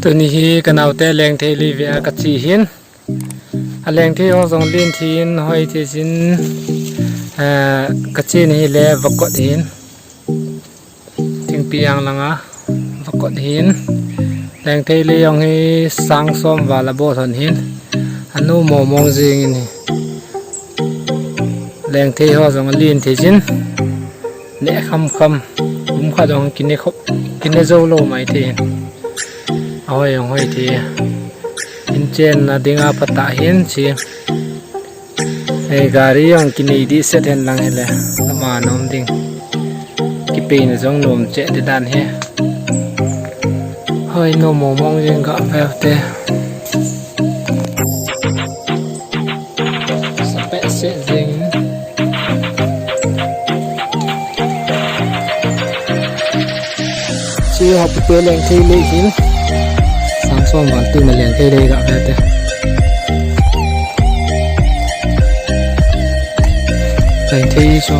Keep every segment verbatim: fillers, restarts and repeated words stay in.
Tuni hi kanaote lengthei lei vea kache hin. Alengthei ho jong len thei in, hoi thei jin, eh, kache ni hile vakot hin. Thingpi ang langa vakot hin. Lengthei lei jong hi sang som val abol lhon hin. Anu momong jing in hi. Lengthei ho jong len thei jin. Neh kham kham. Um khat jong kine khop, kine jou lou mai thei hin. Ahoi jong hoi thei. Inchenna dinga phatah hin chi. Ei, gari jong kinei dehset hen lang hile. Lama nom ding. Kipeina jong nom cheh ding dan hi. Hoi, nom momong jing ga veu te. Sa behseh jing. Chi ha pu pe lengthei lei hin. Sang som val tu ma lengthei lei ga ve te. Lengthei so.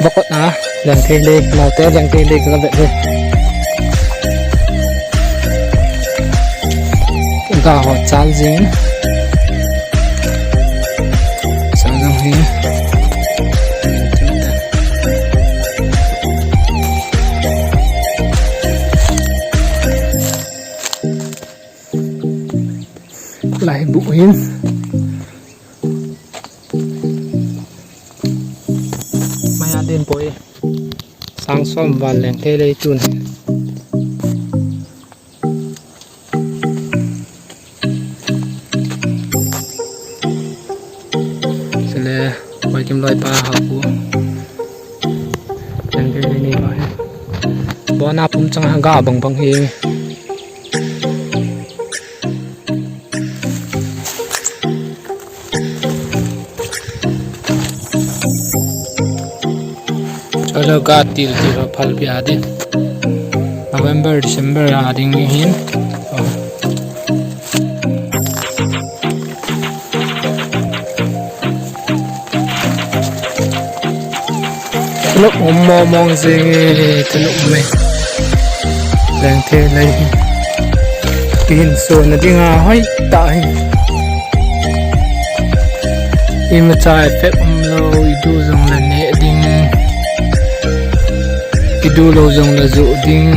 Vakot a, lengthei lei, naote lengthei lei ka ve ve. Ga ho chal jing. Chal jing hi. Lai bu hin. Maya din poi. Sang som val lengthei lei tun. Sele, koi kim loi pa ha pu. Lengthei lei ni pa hi. Bona pum chang ha ga bang bang hi. Chalo ga til til ho phal pi a din. November, December a ding hin. Thanop um momong jing e, thanop um e. Lengthei lei hi. Kihin sona dinga hoi tah hi. Imacha effect um lou, i du jong le neh ding. I du lou jong le joh ding.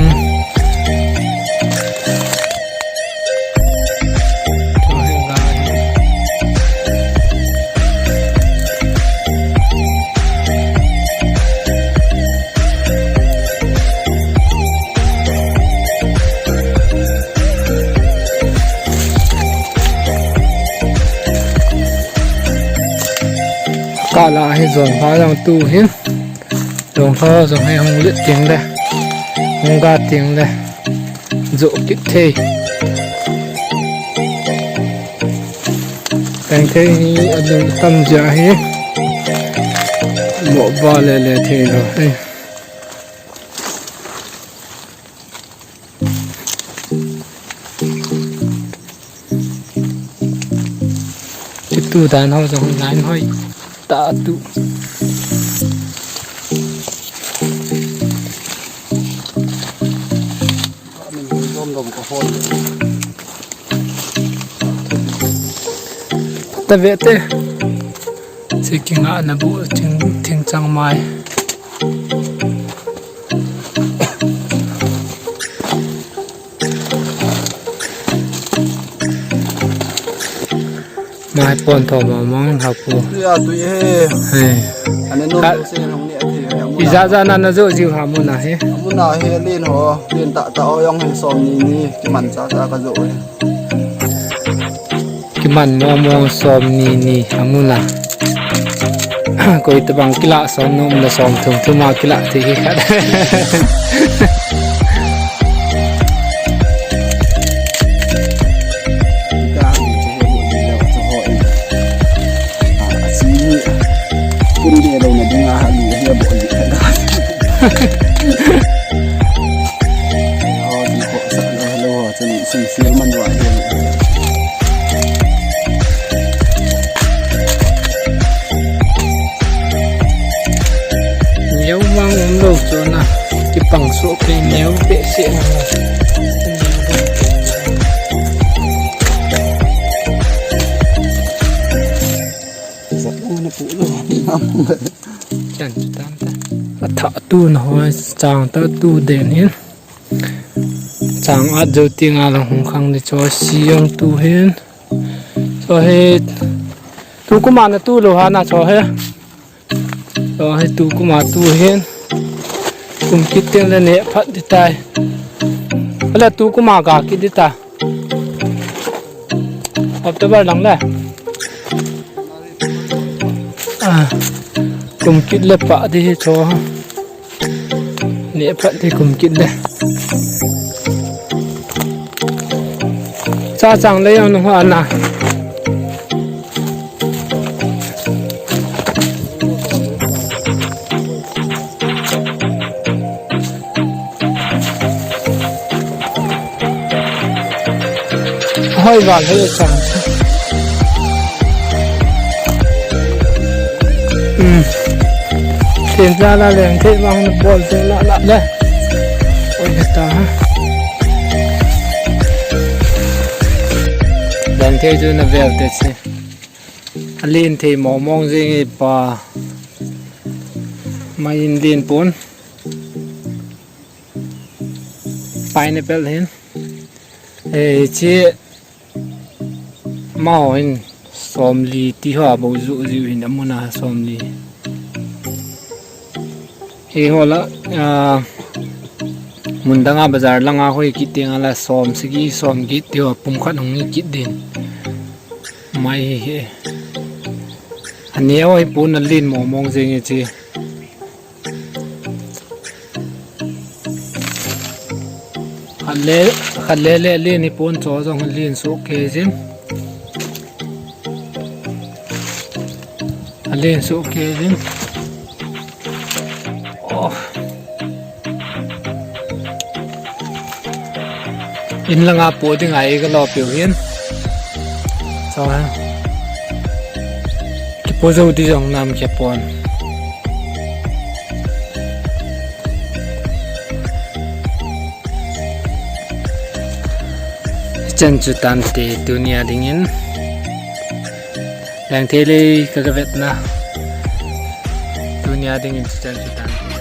Kala hi jon pha jong tu hin. Jong pha jong hi hung lit ting le. Hung ga ting le. Joh kit thei. Lengthei hi alung tam jia hi. Mo ba le le thei lo. Ei. Kitu dan ho jong line hoi ta tu. Min hui lom lom ka hol. Ta ve te. Che kinga na bu thing, thing chang mai. Mai pon tho momong ha pu. Tui a tui he. He. Ane no ka se nong ni a thi he. Ija ja na na jo jiu ha muna he. Muna he len ho, len ta ta ho jong he som ni ni, kiman cha cha ka jo he. Kiman momong som ni ni, amuna. Koi tabang kila som nom le som thum thum a kila ti hi khat. Chun sum sial man lua hi. Chona, kipang soh kei neo behseh na. Chan chu tam ta. Athah tu na hoi, chang ta tu den hin. Chang at jou ting a la hung khang di cho si jong tu hin. Cho hi tu kuma na tu lou ha na cho hi. Cho hi tu kuma tu hin. Kum kit teng le neh phat di tai. Ala tu kuma ga kit di ta. October lang le. Ah, kum kit le pah di hi cho. Neh phat di kum kit le. Cha chang le jong nung ho ana. Hoi val hoi chang. Hmm. Tin la la leng thei vang bol te la la le. Oi ta ha. Leng thei chu na vel te si. Alen thei mong mong jing e pa. Mai in len pon. Pineapple hin. Eh, chi ma ho hin somli ti ho a bou ju ju hin amun a somli. Hi ho la, ah, mun dang a bazar lang a hoi kit teng a la som sagi som get ti ho pum khat hung hi kit din. Mai hi hi. Ani ho hi pon alen mong mong jing e chi. Khat le, khat le le alen hi pon cho jong alen soh kei jin. Alen soh kei jin. Oh. In langa po ding a i ka lo piu hin. Cho ha. Kipo jou di jong nam kipon. Chan chu tante tunia dingin. Leng thei le ka ka vetna. Tunia dingin chu chan chu tante.